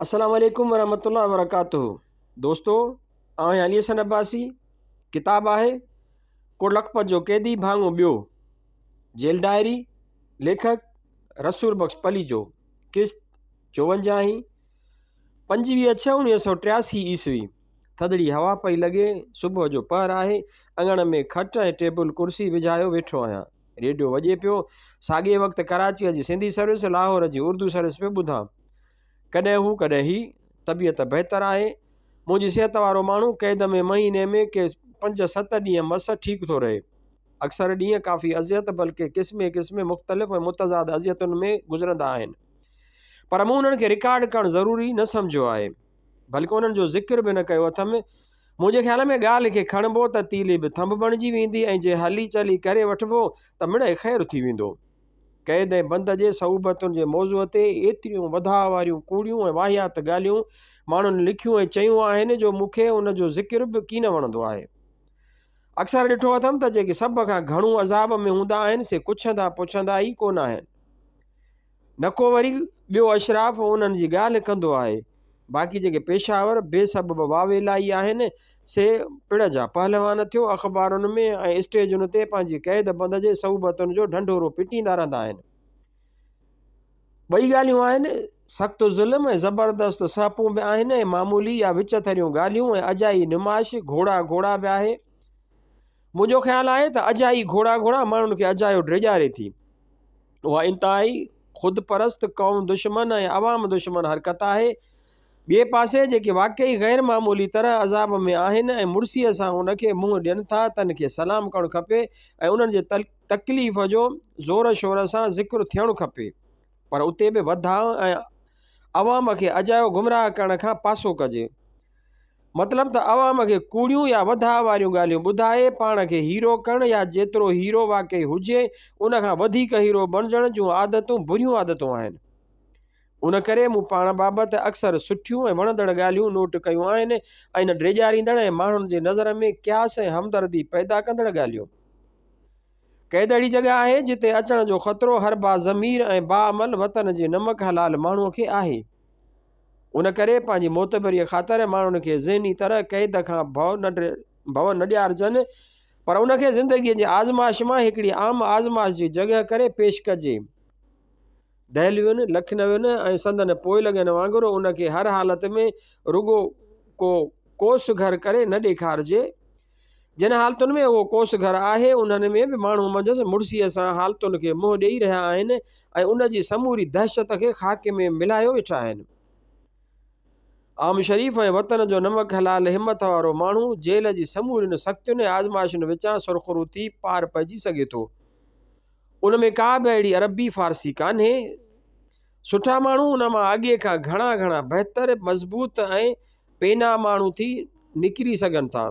السلام عليڪم ورحمة الله وبرڪاته دوستو آئون آهيان علي حسن عباسي ڪتاب آهي ڪو لکپت جو قيدي ڀاڱو ٻيو جيل ڊائري ليکڪ رسول بخش پليجو قسط چوونجاهين 25 6 1983 عيسوي ٿڌڙي هوا پئي لڳي صبح جو پهر آهي اڱڻ ۾ کٽ ۽ ٽيبل ڪرسي وجهايو ويٺو آهيان ريڊيو وڄي پيو ساڳئي وقت ڪراچيء جي سنڌي سروس لاهور جي اردو سروس پيو ٻڌان ڪڏهن هو ڪڏهن هي، طبيعت بهتر آهي. منهنجي صحت وارو ماڻهو قيد ۾ مهيني ۾ ڪي پنج ست ڏينهن مس ٺيڪ ٿو رهي. اڪثر ڏينهن ڪافي اذيت بلڪه قسمين قسمين مختلف ۽ متضاد اذيتن ۾ گذرندا آهن. پر مون انهن کي رڪارڊ ڪرڻ ضروري نه سمجهيو آهي. بلڪه انهن جو ذڪر به نه ڪيو اٿم. منهنجي خيال ۾ ڳالهه کي کڻبو ته تيلي به ٿنڀ بڻجي ويندي ۽ جي هلي چلي ڪري وٺبو ته مڙئي خير ٿي ويندو. قيد ۽ بند جي صعوبتن جي موضوع تي ايتريون وڌاء واريون ڪوڙيون ۽ واهيات ڳالهيون ماڻهن لکيون ۽ چيون آهن جو مون کي ان جو ذڪر به ڪين وڻندو آهي. اڪثر ڏٺو اٿم ته جيڪي سڀ کان گهڻو عذاب ۾ هوندا آهن سي ڪڇندا پڇندا ئي ڪونه آهن. نه ڪو وري ٻيو اشراف انهن جي ڳالهه ڪندو آهي. باقي جيڪي پيشه ور بي سبب واويلائي آهن سي پڙ جا پهلوان ٿيو اخبارن ۾ ۽ اسٽيجن تي پنهنجي قيد بند جي صعوبتن جو ڍنڍورو پٽيندا رهندا آهن. ٻئي ڳالهيون آهن، سخت ظلم ۽ زبردست سهپون به آهن ۽ معمولي يا وچٿريون ڳالهيون ۽ اجائي نمائش گهوڙا گهوڙا به آهي. منهنجو خيال آهي ته اجائي گهوڙا گهوڙا ماڻهن کي اجايو ڊيڄاري ٿي. اها انتهائي خود پرست، قوم دشمن ۽ عوام دشمن حرڪت آهي. ٻئي پاسي جيڪي واقعي غير معمولي طرح عذاب ۾ آهن ۽ مڙسيء سان ان کي منهن ڏين ٿا تن کي سلام ڪرڻ کپي ۽ انهن جي تڪليف جو زور شور سان ذڪر ٿيڻ کپي پر اتي به وڌاء ۽ عوام کي اجايو گمراهه ڪرڻ کان پاسو ڪجي. مطلب ته عوام کي ڪوڙيون يا وڌاء واريون ڳالهيون ٻڌائي پاڻ کي هيرو ڪرڻ يا جيترو هيرو واقعي هجي ان کان وڌيڪ هيرو بڻجڻ جون عادتون بريون عادتون آهن. ان ڪري مون پاڻ بابت اڪثر سٺيون ۽ وڻندڙ ڳالهيون نوٽ ڪيون آهن ۽ نه ڊيڄاريندڙ ۽ ماڻهن جي نظر ۾ قياس ۽ همدردي پيدا ڪندڙ ڳالهيون. قيد اهڙي جڳهه آهي جتي اچڻ جو خطرو هر باضمير ۽ باعمل وطن جي نمڪ حلال ماڻهوء کي آهي. ان ڪري پنهنجي معتبريء خاطر ماڻهن کي ذهني طرح قيد کان ڀؤ نه ڏيارجن، پر ان کي زندگيء جي آزمائش مان هڪڙي عام آزمائش جي جڳهه ڪري پيش ڪجي. دهلوين، لکنوين ۽ سندن پوئلڳن وانگر ان کي هر حالت ۾ رڳو ڪو ڪوس گهر ڪري نه ڏيکارجي. جن حالتن ۾ اهو ڪوس گهر آهي، انهن ۾ به ماڻهو منجهس مڙسيء سان حالتن کي منهن ڏيئي رهيا آهن ۽ ان جي سموري دهشت کي خاڪ ۾ ملايو ويٺا آهن. عام شريف ۽ وطن جو نمڪ حلال همٿ وارو ماڻهو جيل جي سمورين سختين ۽ آزمائشن وچان سرخرو ٿي پار پئجي سگهي ٿو. ان ۾ ڪا به اهڙي عربي فارسي ڪانهي. سٺا ماڻهو ان مان اڳي کان گهڻا گهڻا بهتر، مضبوط ۽ پينا ماڻهو ٿي نڪري سگهن ٿا.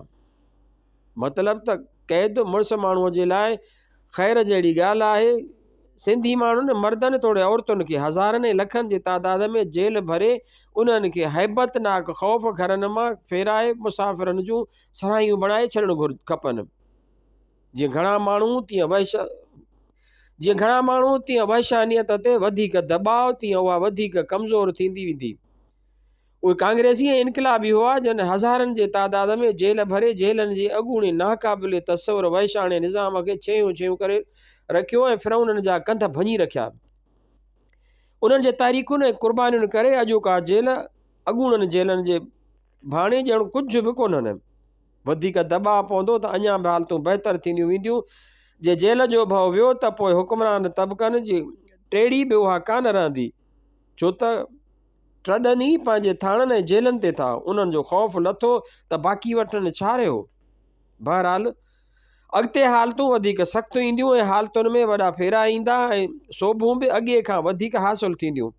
مطلب ته قيد مڙس ماڻهوء جي لاء خير جهڙي ڳالهه آهي. سنڌي ماڻهن، مردن توڙي عورتن کي هزارن ۽ لکن جي تعداد ۾ جيل ڀري انهن کي هيبتناڪ خوف گهرن مان ڦيرائي مسافرن جون سراهيون بڻائي ڇڏڻ کپن. جيئن گهڻا ماڻهو تيئن وحش جيئن گهڻا ماڻهو تيئن وحشانيت تي وڌيڪ دٻاء تيئن اها وڌيڪ ڪمزور ٿيندي ويندي. اهي ڪانگريسي ۽ انقلابي هئا جن هزارن جي تعداد ۾ جيل ڀري جيلن جي اڳوڻي ناقابل تصور وحشاڻي نظام کي ڇيهون ڇيهون ڪري رکيو ۽ فرعونن جا ڪنڌ ڀڃي رکيا. انهن جي تحريڪن ۽ قربانين ڪري اڄوڪا جيل اڳوڻن جيلن جي ڀاڻي ڄڻ ڪجهه به ڪونهن. وڌيڪ دٻاء پوندو ته اڃا به حالتون بهتر ٿينديون وينديون. جي جيل جو ڀؤ ويو ته پوء حڪمران طبقن جي ٽيڙي به اها ڪانه رهندي، ڇو ته ٽڏن ئي پنهنجي ٿاڻن ۽ جيلن تي ٿا. انهن جو خوف لٿو ته باقي وٽن ڇا رهيو؟ بهرحال اڳتي حالتون وڌيڪ سخت اينديون ۽ حالتن ۾ وڏا ڦيرا ايندا ۽ سوڀون به اڳي کان وڌيڪ حاصل ٿينديون.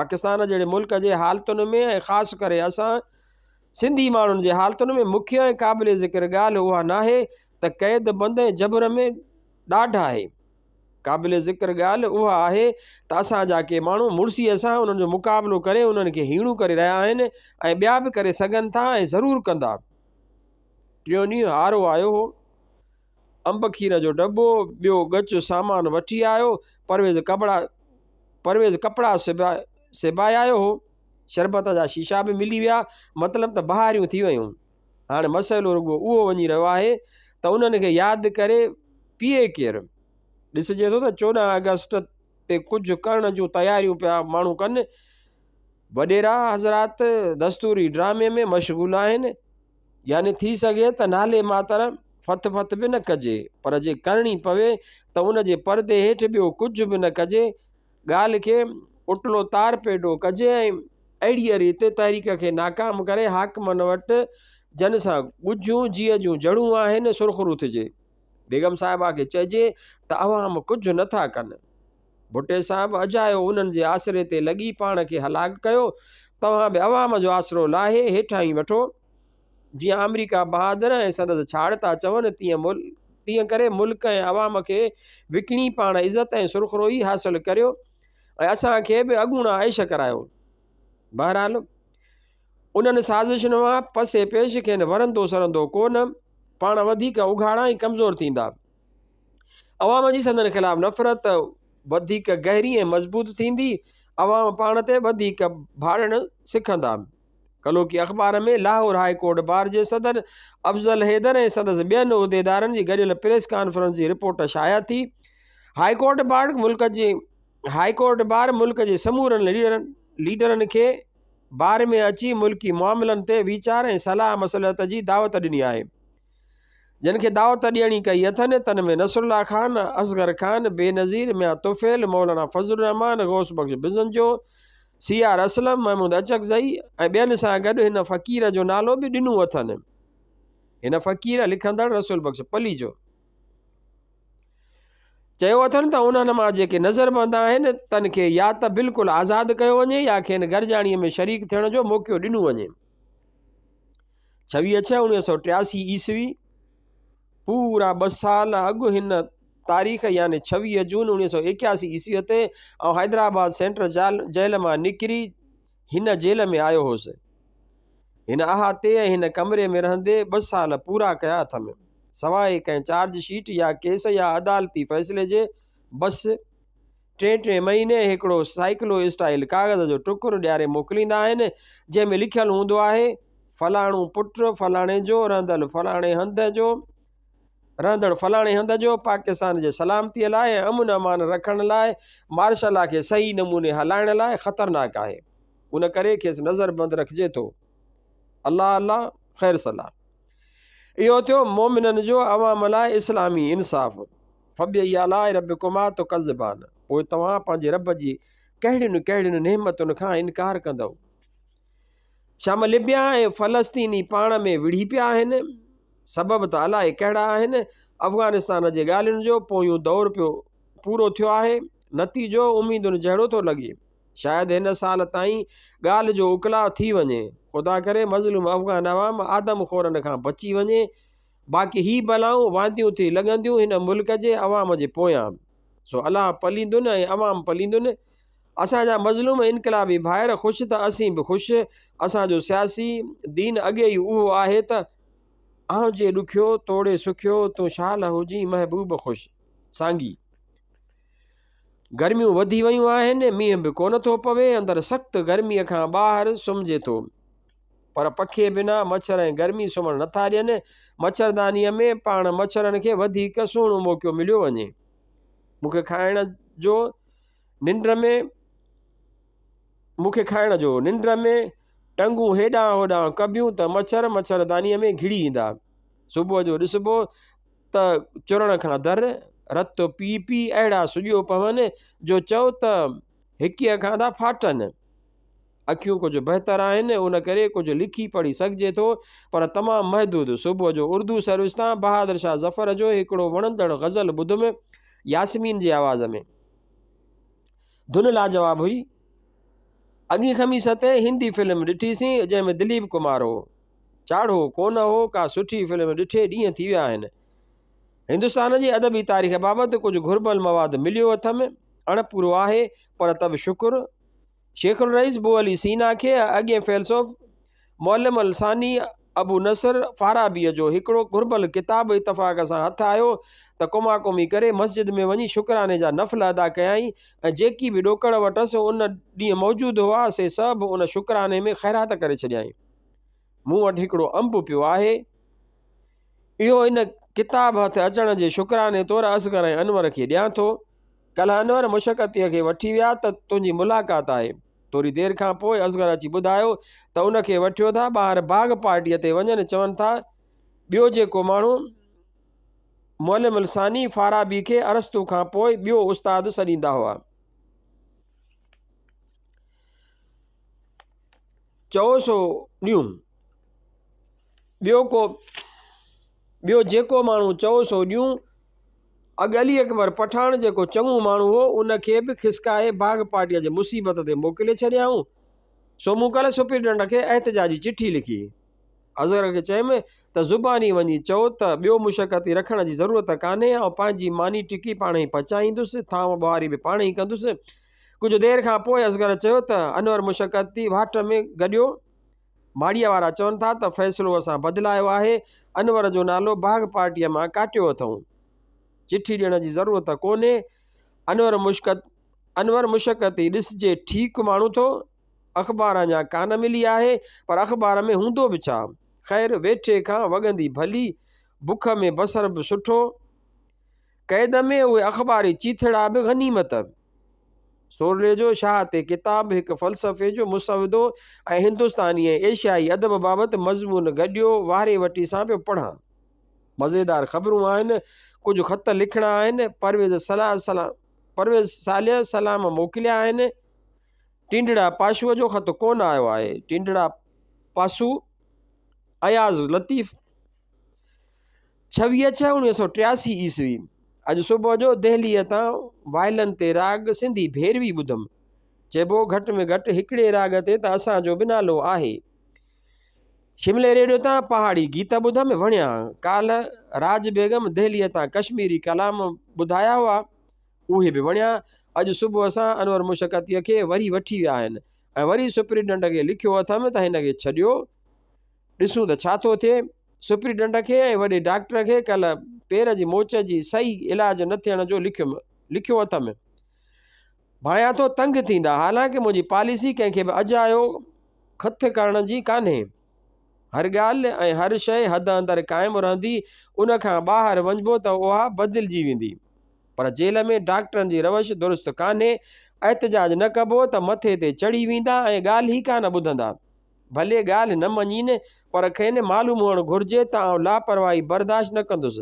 پاڪستان جهڙي ملڪ جي حالتن ۾ ۽ خاص ڪري اسان سنڌي ماڻهن جي حالتن ۾ مکيه ۽ قابل ذڪر ڳالهه اها ناهي ته قيد بند ۽ جبر ۾ ڏاڍ آهي. قابل ذڪر ڳالهه اها آهي ته اسان جا ڪي ماڻهو مڙسيء سان انهن جو مقابلو ڪري انهن کي هيڻو ڪري رهيا آهن ۽ ٻيا به ڪري سگهن ٿا ۽ ضرور ڪندا. ٽيون ڏينهن هارو آيو هو. انب کير جو ڊٻو، ٻيو ڳچ سامان وٺي آيو. پرويز ڪپڙا پرويز ڪپڙا سبائي آيو هو. شربت جا شيشا به ملي ويا، مطلب ته بهاريون ٿي ويون. هاڻ مسئلو رڳو اهو وڃي رهيو آهي ته انهن کي ياد ڪري پيئي ڪير؟ ڏسجي ٿو ته 14 آگسٽ تي ڪجهه ڪرڻ جون تياريون پيا ماڻهو ڪن. وڏيرا حضرات دستوري ڊرامي ۾ مشغول آهن. يعني ٿي سگهي ته نالي ماتر ڦٿ ڦٿ به نه ڪجي، پر جي ڪرڻي پوي ته ان جي پردي هيٺ ٻيو ڪجهه به نه ڪجي، ڳالهه کي اٽلو تار پيڊو ڪجي ۽ اهڙيء ريت تحريڪ کي ناڪام ڪري حاڪمن وٽ جن سان ڳجهيون جيء جون جڙون آهن، سرخرو ٿجي. بيگم صاحبه کي چئجي ته عوام ڪجهه نه ٿا ڪن. ڀٽي صاحب اجايو انهن جي آسري تي لڳي پاڻ کي هلاڪ ڪيو، توهان به عوام جو آسرو لاهي هيٺاهين وٺو. جيئن آمريڪا بهادر ۽ سندس ڇاڙتا چون تيئن ڪري ملڪ ۽ عوام کي وڪڻي پاڻ عزت ۽ سرخروئي حاصل ڪريو ۽ اسان کي به اڳوڻا عيش ڪرايو. بهرحال انهن سازشن مان پسي پيش کين ورندو سرندو ڪو نه، پاڻ وڌيڪ اگهاڙا ۽ ڪمزور ٿيندا. عوام جي سندن خلاف نفرت وڌيڪ گهري ۽ مضبوط ٿيندي، عوام پاڻ تي وڌيڪ ڀاڙڻ سکندا. ڪلهوڪي اخبار ۾ لاهور هاء ڪورٽ بار جي صدر افضل حيدر ۽ سندس ٻين عهديدارن جي گڏيل پريس ڪانفرنس جي رپورٽ شايع ٿي. هاء ڪورٽ بار ملڪ جي هاء ڪورٽ بار ملڪ جي سمورن ليڊرن کي بار ۾ اچي ملڪي معاملن تي ويچار ۽ صلاح مصلحت جي دعوت ڏني آهي. جن کي دعوت ڏيڻي ڪئي اٿن، تن ۾ نصرالله خان، اصغر خان، بينظير، ميان طفيل، مولانا فضل الرحمان، غوث بخش بزنجو، سي آر اسلم، محمود اچڪزئي ۽ ٻين سان گڏ هن فقير جو نالو به ڏنو اٿن. هن فقير لکندڙ رسول بخش پليجو. چيو اٿن ته انهن مان جيڪي نظربند آهن، تن کي يا ته بلڪل آزاد ڪيو وڃي يا کين گڏجاڻيء ۾ شريڪ ٿيڻ جو موقعو ڏنو وڃي. 26 ڇهه 1983 عيسوي، پورا ٻه سال اڳ هن تاريخ يعني 26 جون 1981 عيسويء تي آئون حيدرآباد سينٽر جيل مان نڪري هن جيل ۾ آيو هوس. هن احاطي ۽ هن ڪمري ۾ رهندي ٻه سال پورا ڪيا اٿم. سواء ڪنهن چارج شيٽ يا ڪيس يا عدالتي فيصلي جي بس ٽئين ٽئين مهيني هڪڙو سائيڪلو اسٽائيل ڪاغذ جو ٽڪر ڏياري موڪليندا آهن، جنهن ۾ لکيل هوندو آهي، فلاڻو پٽ فلاڻي جو، رهندل فلاڻي هنڌ جو، رهندڙ فلاڻي هنڌ جو پاڪستان جي سلامتي لاء ۽ امن امان رکڻ لاء مارشل لا کي صحيح نموني هلائڻ لاء خطرناڪ آهي ان ڪري کيس نظر بند رکجي ٿو. الله الله خير صلا. اهو ٿيو مومنن جو عوام لاء اسلامي انصاف. فبأي آلاء ربڪما تڪذبان پوء توهان پنهنجي رب جي ڪهڙين ڪهڙين نعمتن کان انڪار ڪندؤ. شام لبيا ۽ فلسطيني پاڻ ۾ وڙهي پيا آهن. سبب ته الائي ڪهڙا آهن. افغانستان جي ڳالهين جو پويون دور پيو پورو ٿيو آهي. نتيجو اميدن جهڙو ٿو لڳي. شايد هن سال تائين ڳالهه جو اڪلاء ٿي وڃي. خدا ڪري مظلوم افغان عوام آدم خورن کان بچي وڃي. باقي هي بلائون وانديون ٿي لڳنديون هن ملڪ جي عوام جي پويان. سو الله پليندن ۽ عوام پليندن. اسان جا مظلوم انقلابي ڀائر خوش ته اسين به خوش. اسان جو سياسي دين اڳي ئي اهو آهي ته آهجي ڏکيو توڙي سکيو تون شال هجين محبوب خوش. سانگي. گرميون وڌي ويون آهن، مينهن به ڪونه ٿو پوي، اندر سخت گرميء کان ٻاهر سمهجي ٿو. پر پکي بنا مڇر ۽ گرمي سمهڻ نٿا ڏين. مڇردانيء ۾ پاڻ مڇرن کي وڌيڪ سهڻو موقعو مليو وڃي. مون کي کائڻ جو ننڊ ۾ مون کي کائڻ جو ننڊ ۾ ٽنگون هيڏانهن هوڏانهن ڪبيون ته مڇر مڇردانيء ۾ گهڙي ايندا. صبح جو ڏسبو ته چرڻ کان در، رت پي پي اهڙا سڄيو پون جو چئو ته هڪيء کان ٿا ڦاٽن. اکيون ڪجهه بهتر آهن، ان ڪري ڪجهه لکي پڙهي سگهجي ٿو، پر تمام محدود. صبح جو اردو سروس تان بهادر شاهه ظفر جو هڪڙو وڻندڙ غزل ٻڌم، ياسمين جي آواز ۾. ڌن لاجواب هئي. اڳئين خميس تي هندي فلم ڏٺيسين، جنهن ۾ دليپ ڪمار هو. چاڙهو ڪونه هو، ڪا سٺي فلم ڏٺي ڏينهن ٿي ويا آهن. هندستان جي ادبي تاريخ بابت ڪجهه گهربل مواد مليو اٿم. اڻپورو آهي، پر ته به شڪر. شيخ الرئيس بو علي سينا کي ۽ اڳئين فيلسوف معلم الثاني ابو نصر فارابيء جو هڪڙو گهربل ڪتاب اتفاق سان هٿ آيو ته ڪوماڪومي ڪري مسجد ۾ وڃي شڪراني جا نفل ادا ڪيائين ۽ جيڪي به ڏوڪڙ وٽس ان ڏينهن موجود هئا، سي سڀ ان شڪراني ۾ خيرات ڪري ڇڏيائين. مون وٽ هڪڙو انب پيو آهي. اهو ان ڪتاب هٿ اچڻ جي شڪراني طور اصغر ۽ انور کي ڏيان ٿو. ڪلهه انور مشقتيء کي وٺي ويا ته تنهنجي ملاقات آهي. ٿوري دير کان پوء اصغر اچي ٻڌايو ته ان کي وٺيو ٿا ٻاهر باغ پارٽيء تي وڃن چون ٿا ٻيو جيڪو ماڻهو معلم الثاني فارابي کي ارسطو کان پوء ٻيو استاد سڏيندا هئا. چئو سو ڏيون. ٻيو ڪو ٻيو جيڪو ماڻهو چئو سو ڏيون. اڳ علي اڪبر پٺاڻ جيڪو چڱو ماڻهو هو، ان کي به کسڪائي باغ پارٽيء جي مصيبت تي موڪلي ڇڏيائون. سو مون ڪلهه سپرنٽينڊنٽ کي احتجاجي چٺي لکي. اصغر کي چيم ته زباني وڃي چئو ته ٻيو مشقتي رکڻ جي ضرورت ڪانهي، آئون پنهنجي ماني ٽڪي پاڻهئي پچائيندس، ٿانو ٻهاري به پاڻهئي ڪندس. ڪجهه دير کان پوء اصغر چيو ته انور مشقتي واٽ ۾ گڏيو. ماڙيء وارا چون ٿا ته فيصلو اسان بدلايو آهي، انور جو نالو باغ پارٽيء مان ڪاٽيو اٿئون. چٺي ڏيڻ جي ضرورت ڪونهي. انور مشڪت انور مشقتي ڏسجي ٺيڪ ماڻهو ٿو. اخبار اڃا ڪانه ملي آهي، پر اخبار ۾ هوندو به ڇا؟ خير ويٺي کان وڳندي ڀلي، بک ۾ بصر به سٺو. قيد ۾ اهي اخباري چيٿڙا به غنيمت. سورلي جو شاهه تي ڪتاب، هڪ فلسفي جو مسودو ۽ هندستاني ۽ ايشيائي ادب بابت مضمون گڏيو واري وٽي سان پيو پڙهان. مزيدار خبرون آهن، ڪجهه خط لکڻا آهن، پرويز صلاح سلام پرويز صالح سلام موڪليا آهن. ٽينڊڙا پاشوء جو خط ڪونه آيو آهي. ٽينڊڙا پاسو، اياز لطيف. ڇويهه ڇهه اڻويهه سؤ ٽياسي عيسوي، اڄ صبح جو دهليء تان وائلن تي راڳ سنڌي ڀيروي ٻڌم. چئبو گهٽ ۾ گهٽ هڪڙي راڳ تي ته اسان جو به نالو آهي. شملي ريڊيو تان پهاڙي گيت ٻڌم، وڻيا. ڪالهه راج بيگم دهليء تان ڪشميري ڪلام ٻڌايا هئا، اهي به وڻيا. اڄ صبح سان انور مشقتيء کي وري وٺي ويا آهن ۽ وري سپرنٽنڊنٽ کي لکيو اٿم ته هن کي ڇڏيو. ڏسون ته ڇا ٿو ٿئي. سپرنٽنڊنٽ کي ۽ وڏي ڊاڪٽر کي ڪلهه پير جي موچ جي صحيح علاج نه ٿيڻ جو لکيم لکيو اٿم. ڀانيان ٿو تنگ ٿيندا. حالانڪه منهنجي پاليسي ڪنهن کي به اجايو کٿ ڪرڻ جي ڪانهي. هر ڳالهه ۽ هر شيء حد اندر قائم رهندي، ان کان ٻاهر وڃبو ته اها بدلجي ويندي. پر جيل ۾ ڊاڪٽرن جي روش درست ڪانهي. احتجاج نه ڪبو ته مٿي تي چڙهي ويندا ۽ ڳالهه ئي ڪانه ٻڌندا. ڀلي ڳالهه نه مڃين پر کين معلوم هئڻ گهرجي ته آئون لاپرواهي برداشت نه ڪندس.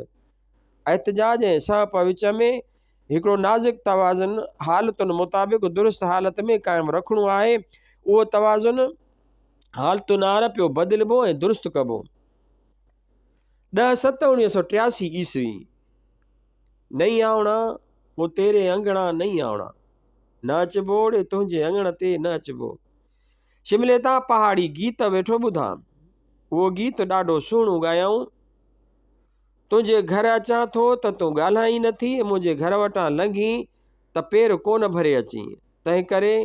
احتجاج ۽ سهپ وچ ۾ هڪڙو نازڪ توازن حالتن مطابق درست حالت ۾ قائم رکڻو آهي. اهو توازن حالتن آهر پيو بدلبو ۽ درست ڪبو. 10/7/1983 عيسوي. نئين آوڻا هو تيري اڱڻا نئين آوڻا. نه اچبو ڙي تنهنجي اڱڻ تي نه اچبو. شملي تان پهاڙي گيت ويٺو ٻڌان. اهو گيت ڏاڍو سهڻو ڳايائون. تنهنجي گهر اچان ٿو ته تون ڳالهائين نٿي، منهنجي گهر وٽان لنگهين ته پير ڪونه ڀري اچين. تنهنڪري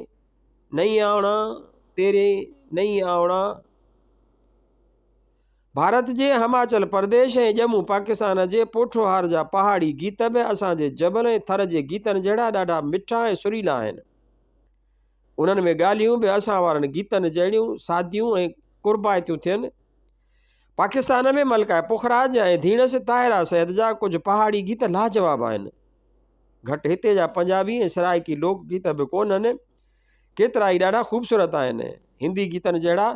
نئين آوڻا تيري نئين آوڻا. ڀارت جي هماچل پرديش ۽ ڄمون پاڪستان جي پوٺوهار جا پهاڙي گيت به اسان جي جبل ۽ ٿر جي گيتن جهڙا ڏاڍا مٺا ۽ سريلا آهن. انهن ۾ ڳالهيون به اسان وارن گيتن جهڙيون ساديون ۽ قربائتيون ٿين. پاڪستان ۾ ملڪه پخراج ۽ ڌيڻس طاهره سيد جا ڪجهه پهاڙي گيت لاجواب آهن. گهٽ هتي جا پنجابي ۽ سرائيڪي لوڪ گيت به ڪونهن. ڪيترائي ڏاڍا خوبصورت آهن. هندي گيتن جهڙا.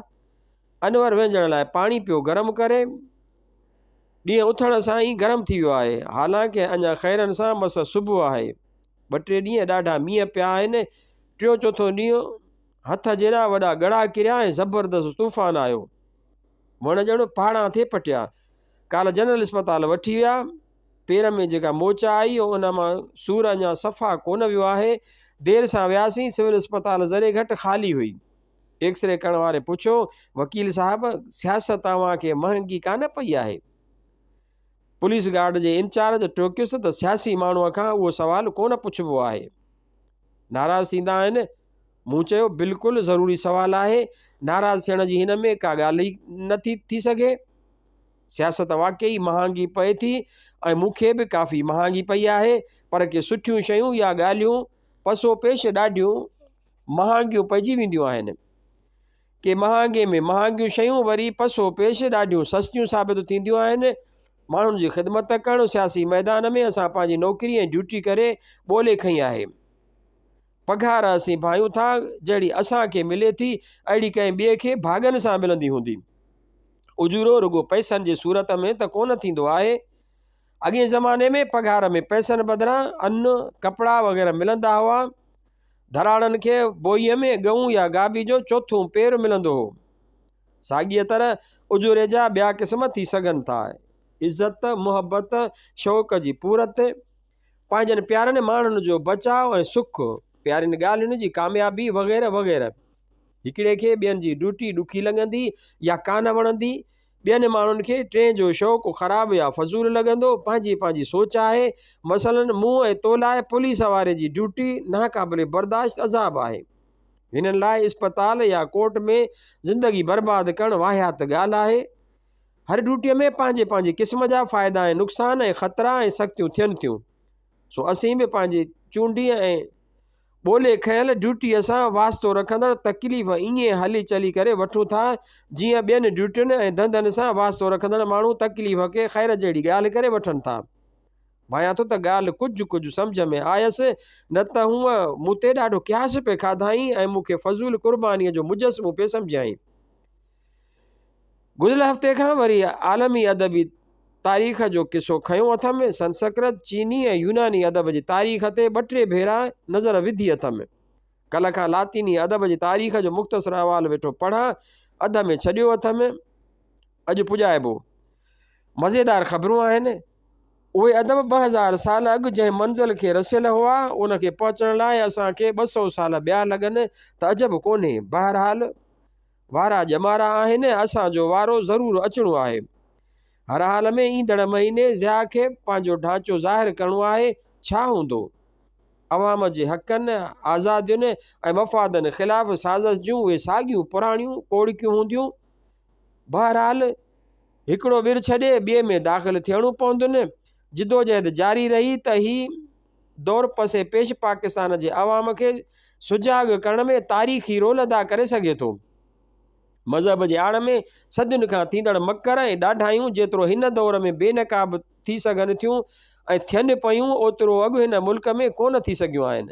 انور وهنجڻ لاء پاڻي پيو گرم ڪري. ڏينهن اٿڻ سان ئي گرم ٿي ويو آهي. حالانڪه اڃا خيرن سان مس صبح آهي. ٻه ٽي ڏينهن ڏاڍا مينهن پيا آهن. ٽيون چوٿون ڏينهن هٿ جيڏا وڏا ڳڙا ڪريا ۽ زبردست طوفان آيو. وڻ ڄڻ پاڙان ٿي پٽيا. ڪالهه جنرل اسپتال وٺي ويا. پير ۾ جيڪا موچ آئي ان مان سور اڃا صفا ڪونه ويو آهي. دير سان وياسين. سول اسپتال ذري گهٽ خالي هئي. ايڪسري ڪرڻ واري پڇيو، وڪيل صاحب، سياست اوهان کي مهنگي ڪانه پئي آهي؟ پوليس گارڊ جي انچارج ٽوڪيس ته سياسي ماڻهوء کان اهو سوال ڪونه پڇبو آهي. ناراض ٿيندا آهن. مون چيو، بلڪل ضروري سوال آهي. ناراض ٿيڻ جي هن ۾ ڪا ڳالهه ئي نه ٿي ٿي سگهي. سياست واقعي مهانگي پئي ٿي ۽ مون کي به ڪافي مهانگي پئي آهي، پر ڪي سٺيون شيون يا ڳالهيون پسو پيش ڏاڍيون مهانگيون پئجي وينديون آهن. ڪي مهانگي ۾ مهانگيون شيون وري پسو پيش ڏاڍيون سستيون ثابت ٿينديون آهن. ماڻهن جي خدمت ڪرڻ سياسي ميدان ۾ اسان پنهنجي نوڪري ۽ ڊيوٽي ڪري ٻولي کنئي آهي. پگهار اسين ڀانئيون ٿا، جهڙي اسان کي ملي ٿي، اهڙي ڪنهن ٻئي کي ڀاڳن سان ملندي هوندي. اجورو رڳو پئسن جي صورت ۾ ته ڪونه ٿيندو آهي. اڳئين زماني ۾ پگهار ۾ پئسن بدران ان، ڪپڙا وغيره ملندا هئا. ڌراڙن کي بوئيء ۾ ڳئون يا گابي جو چوٿون پير ملندو هو. ساڳيء طرح اجوري جا ٻيا قسم ٿي سگهن ٿا. عزت، محبت، شوق جي پورت، پنهنجن پيارن ماڻهن جو بچاء ۽ سک، پيارين ڳالهين جي ڪاميابي وغيره وغيره. هڪڙي کي ٻين جي ڊيوٽي ڏکي لڳندي يا ڪانه وڻندي، ٻين ماڻهن کي ٽئين جو شوق خراب يا فضول لڳندو، پنهنجي پنهنجي سوچ آهي. مثلاً مون ۽ تو لاء پوليس واري جي ڊيوٽي ناقابل برداشت عذاب آهي. هنن لاء اسپتال يا ڪورٽ ۾ زندگي برباد ڪرڻ واهيات ڳالهه آهي. هر ڊيوٽيء ۾ پنهنجي پنهنجي قسم جا فائدا ۽ نقصان ۽ خطرا ۽ سختيون ٿين ٿيون. سو اسين به پنهنجي چونڊيء ۽ ٻولي کنيل ڊيوٽيء سان واسطو رکندڙ تڪليف ائين هلي چلي ڪري وٺون ٿا، جيئن ٻين ڊيوٽين ۽ ڌنڌن سان واسطو رکندڙ ماڻهو تڪليف کي خير جهڙي ڳالهه ڪري وٺن ٿا. ڀانيان ٿو ته ڳالهه ڪجهه ڪجهه سمجهه ۾ آيس، نه ته هونء مون تي ڏاڍو قياس پئي کاڌائين ۽ مون کي فضول قربانيء جو مجسمو پئي سمجهيائين. گذريل هفتي کان وري عالمي ادبي تاريخ جو قصو کنيو اٿم. سنسڪرت، چيني ۽ يوناني ادب جي تاريخ تي ٻه ٽي ڀيرا نظر وڌي اٿم. ڪلهه کان لاطيني ادب جي تاريخ جو مختصر احوال ويٺو پڙهان، اڌ ۾ ڇڏيو اٿم. اڄ پڄائبو. مزيدار خبرون آهن. اهي ادب 2000 سال اڳ جنهن منزل کي رسيل هئا، ان کي پهچڻ لاء اسان کي 200 سال ٻيا لڳن ته عجب ڪونهي. بهرحال! وارا ڄمارا آهن، اسان جو وارو ضرور اچڻو آهي. هر حال ۾ ايندڙ مهيني ضياء کي پنهنجو ڍانچو ظاهر ڪرڻو آهي، ڇا هوندو؟ عوام جي حقن، آزادين ۽ مفادن خلاف سازش جون اهي ساڳيون پراڻيون ڪوڙڪيون هونديون. بهرحال هڪڙو ٻر ڇڏي ٻئي ۾ داخل ٿيڻو پوندن. جدوجهد جاري رهي ته هي دور پسي پيش پاڪستان جي عوام کي سجاڳ ڪرڻ ۾ تاريخي رول ادا ڪري سگهي ٿو. مذهب جي آڙ ۾ صدين کان ٿيندڙ مڪر ۽ ڏاڍايون جيترو هن دور ۾ بي نقاب ٿي سگهن ٿيون ۽ ٿين پيون اوترو اڳ هن ملڪ ۾ ڪونه ٿي سگهيون آهن.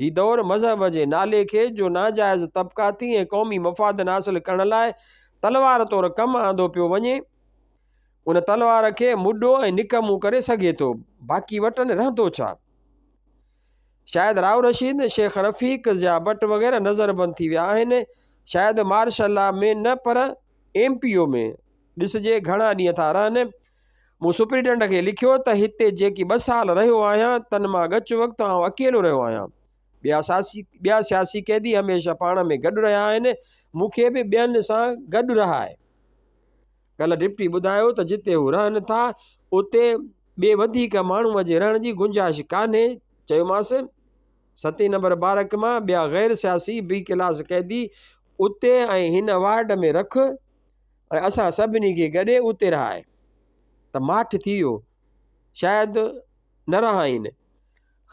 هي دور مذهب جي نالي کي جو ناجائز طبقاتي ۽ قومي مفادن حاصل ڪرڻ لاء تلوار طور ڪم آندو پيو وڃي، ان تلوار کي مڏو ۽ نڪمو ڪري سگهي ٿو، باقي وٽن رهندو ڇا؟ شايد رائو رشيد، شيخ رفيق، ضياء بٽ وغيره نظربند ٿي ويا آهن. شايد مارشل لا ۾ نه پر ايم پي او ۾ ڏسجي گهڻا ڏينهن ٿا رهن. مون سپرنٽينڊنٽ کي لکيو ته هتي جيڪي ٻه سال رهيو آهيان، تن مان ڳچ وقت آئون اڪيلو رهيو آهيان. ٻيا سياسي قيدي هميشه پاڻ ۾ گڏ رهيا آهن، مون کي به ٻين سان گڏ رهاء. ڪلهه ڊپٽي ٻڌايو ته جتي هو رهن ٿا اتي ٻئي وڌيڪ ماڻهوء جي رهڻ جي گنجائش ڪانهي. چيومانس، ستين نمبر بارڪ مان ٻيا غير سياسي بي ڪلاس قيدي اتي ۽ هن وارڊ ۾ رک ۽ اسان سڀني کي گڏي اتي رهاء. ته ماٺ ٿي ويو. شايد نه رهائين.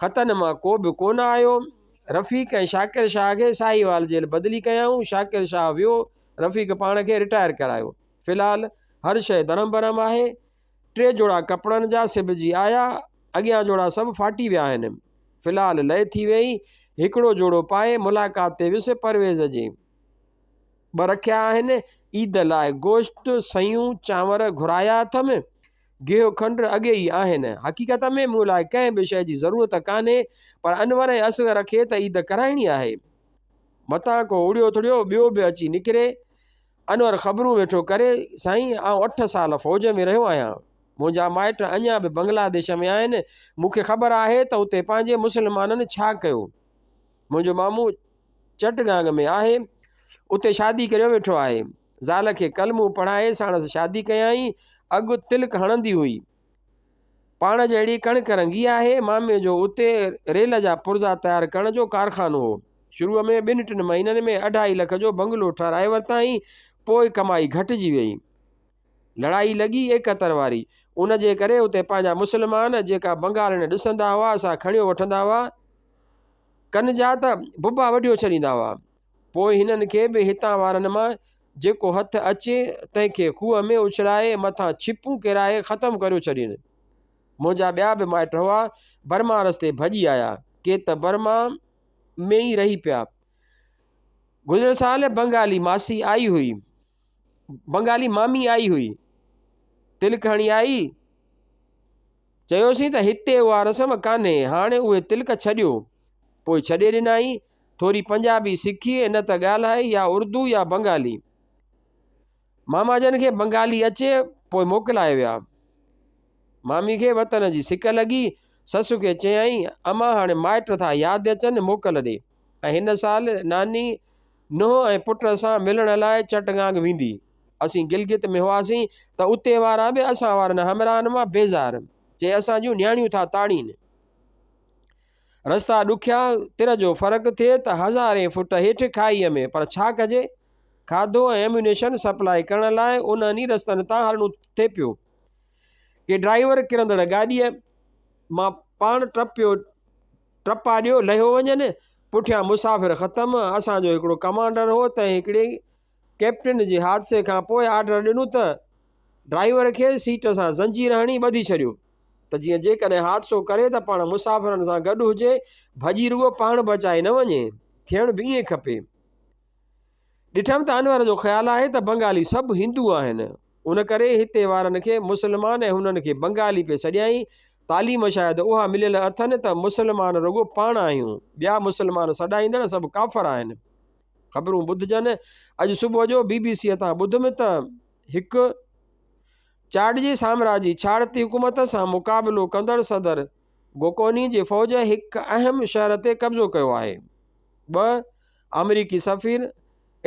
خطن مان ڪو به ڪونه آيو. رفيق ۽ شاڪر شاهه کي ساهيوال جيل بدلي ڪيائون. شاڪر شاهه ويو، رفيق پاڻ کي رٽائر ڪرايو. في الحال هر شيء درهم برهم آهي. ٽي جوڙا ڪپڙن جا سبجي آيا، اڳيان جوڙا سڀ ڦاٽي ويا آهن. في الحال لئه ٿي ويئي. هڪڙو جوڙو پائي ملاقات تي ويس پرويز جي. ٻه رکيا آهن. عيد لاء گوشت، سيون، چانور گهرايا اٿم. گيهه کنڊ اڳي ئي آهن. حقيقت ۾ مون لاء ڪنهن به شيء جي ضرورت ڪانهي، پر انور ۽ اصغر کي ته عيد ڪرائڻي آهي. متان ڪو اڙيو ٿڙيو ٻيو به اچي نڪري. انور خبرون ويٺو ڪري، سائين، آئون اٺ سال فوج ۾ رهيو آهيان. منهنجا مائٽ اڃا به بنگلاديش ۾ آهن. مون کي خبر آهي ته اتي پنهنجي مسلمانن ڇا ڪيو. منهنجو مامو چٽگانگ ۾ آهي، اتي شادي ڪريو ويٺو آهي. زال کي ڪلمو پڙهائي ساڻس شادي ڪيائين. اڳ تلڪ هڻندي هئي. پاڻ جهڙي ڪڻڪ رنگي آهي. مامي جو اتي ريل جا پرزا تيار ڪرڻ جو ڪارخانو هو. شروع ۾ ٻن ٽن مهينن ۾ اڍائي لک جو بنگلو ٺهرائي ورتائين. پوء ڪمائي گهٽجي ويئي. لڙائي لڳي 71 واري، ان جي ڪري اتي پنهنجا مسلمان جيڪا بنگالڻ ڏسندا هئا سا کڻيو وٺندا هئا، ڪن جا ته ببا وڍيو ڇڏيندا هئا. پوء هنن کي به هتان وارن مان جيڪو هٿ اچي تنهن کي کوهه ۾ اڇلائي مٿان ڇپون ڪيرائي ختم ڪريو ڇڏين. منهنجا ٻيا به مائٽ هئا، برما رستي ڀڄي آيا، ڪي ته برما ۾ ئي رهي پيا. گذريل سال بنگالي ماسي آئي هئي. بنگالي مامي آئي هئي. تلڪ هڻي آئي. چيوسين ته هتي اها رسم ڪانهي، هاڻي اهي تلڪ ڇڏيو. پوء ڇڏي ڏنائين. ٿوري پنجابي سکي نه ته ڳالهائي يا اردو يا بنگالي. ماما جن کي بنگالي اچي، پوء موڪلائي ويا. مامي کي وطن جي سڪ لڳي. سس کي چيائين، امان هاڻي مائٽ ٿا ياد اچن، موڪل ڏي. ۽ هن سال ناني نونهن ۽ پٽ سان ملڻ لاء چٽگانگ ويندي. اسين گلگت ۾ هئاسين ته اتي وارا به اسان وارن همراهن مان بيزار، چي اسان جون نياڻيون ٿا تاڙين. رستا ڏکيا، تر جو فرق ٿئي ته هزارين فٽ هيٺ کاهيء ۾، پر ڇا ڪجي؟ کاڌو ۽ ايميونيشن سپلاء ڪرڻ لاء انهن ئي رستن تان هلڻو ٿي پيو. ڪي ڊرائيور ڪرندڙ گاڏيء مان پاڻ ٽپيو ٽپا ڏيو لهيو وڃن، پٺيان مسافر ختم، اسان جو هڪڙو ڪمانڊر هو تنهن هڪڙي ڪئپٽن جي حادثي کان پوء آرڊر ڏنو ته ڊرائيور کي سيٽ سان زنجير هڻي ٻڌي ڇڏيو ته جيئن جيڪڏهن حادثو ڪري ته پاڻ مسافرن سان گڏ هجي، ڀڄي رڳو پاڻ بچائي نه وڃي، ٿيڻ به ائين کپي. ڏٺم ته انور جو خيال آهي ته بنگالي سڀ هندو آهن، ان ڪري هتي وارن کي مسلمان ۽ هنن کي بنگالي پئي سڏيائين. تعليم شايد اها مليل اٿن ته مسلمان رڳو پاڻ آهيون، ٻيا مسلمان سڏائيندڙ سڀ ڪافر آهن. خبرون ٻڌجن، اڄ صبح جو بي بي سيء تان ٻڌم ته هڪ. چاڊ جي سامراجي ڇاڙتي حڪومت سان مقابلو ڪندڙ صدر گوڪوني جي فوج هڪ اهم شهر تي قبضو ڪيو آهي. 2. آمريڪي سفير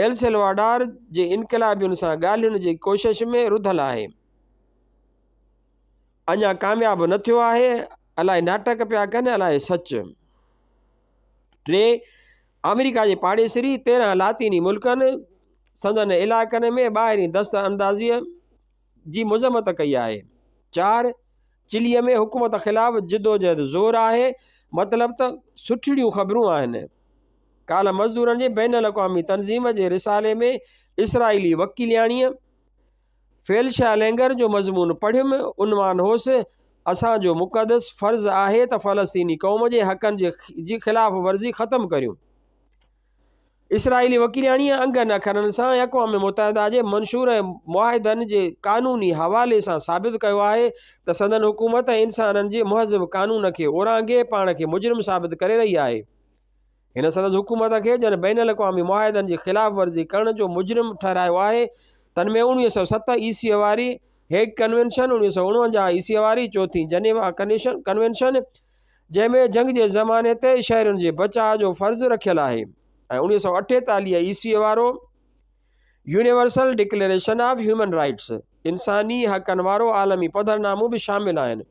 ايلسلواڊار جي انقلابين سان ڳالهين جي ڪوشش ۾ رڌل آهي، اڃا ڪامياب نه ٿيو آهي، الائي ناٽڪ پيا ڪن الائي سچ. 3 آمريڪا جي پاڙيسري 13 لاطيني ملڪن سندن علائقن ۾ ٻاهرين دست اندازيء جي مذمت ڪئي آهي. 4 چليء ۾ حڪومت خلاف جدوجهد زور آهي، مطلب ته سٺڙيون خبرون آهن. ڪالهه مزدورن جي بين الاقوامي تنظيم جي رسالي ۾ اسرائيلي وڪيلياڻيء فيلشا لينگر جو مضمون پڙهيم، عنوان هوس، اسان جو مقدس فرض آهي ته فلسطيني قوم جي حقن جي خلاف ورزي ختم ڪريون. اسرائيلي وڪيلياڻيء انگن اکرن سان ۽ اقوام متحده جي منشور ۽ معاهدن جي قانوني حوالي سان ثابت ڪيو آهي ته سندن حڪومت انسانن جي مهذب قانون کي اورانگهي پاڻ کي مجرم ثابت ڪري رهي آهي. هن سندس حڪومت کي جن بين الاقوامي معاهدن جي خلاف ورزي ڪرڻ جو مجرم ٺهرايو آهي تن ۾ 1907 عيسويء واري هيگ ڪنوينشن، 1949 عيسويء واري چوٿين جنيوا ڪنوينشن، جنهن ۾ جنگ جي زماني تي شهرين جي بچاء جو فرض رکيل آهي ۽ 1948 عيسويء وارو universal declaration of human rights, انساني حقن وارو عالمي پڌرنامو به شامل آهن.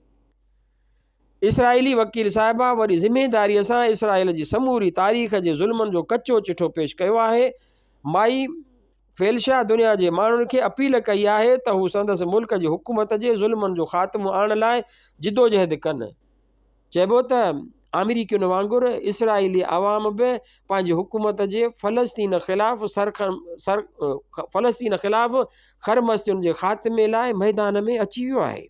اسرائيلي وڪيل صاحبه وڏي ذميداريء سان اسرائيل جي سموري تاريخ جي ظلمن جو ڪچو چٺو پيش ڪيو آهي. مائي فيلشا دنيا جي ماڻهن کي اپيل ڪئي آهي ته هو سندس ملڪ جي حڪومت جي ظلمن جو خاتمو آڻڻ لاء جدوجهد ڪن. چئبو ته آمريڪين وانگر اسرائيلي عوام به پنهنجي حڪومت جي فلسطين خلاف فلسطين خلاف خرمستين جي خاتمي لاء ميدان ۾ اچي ويو آهي.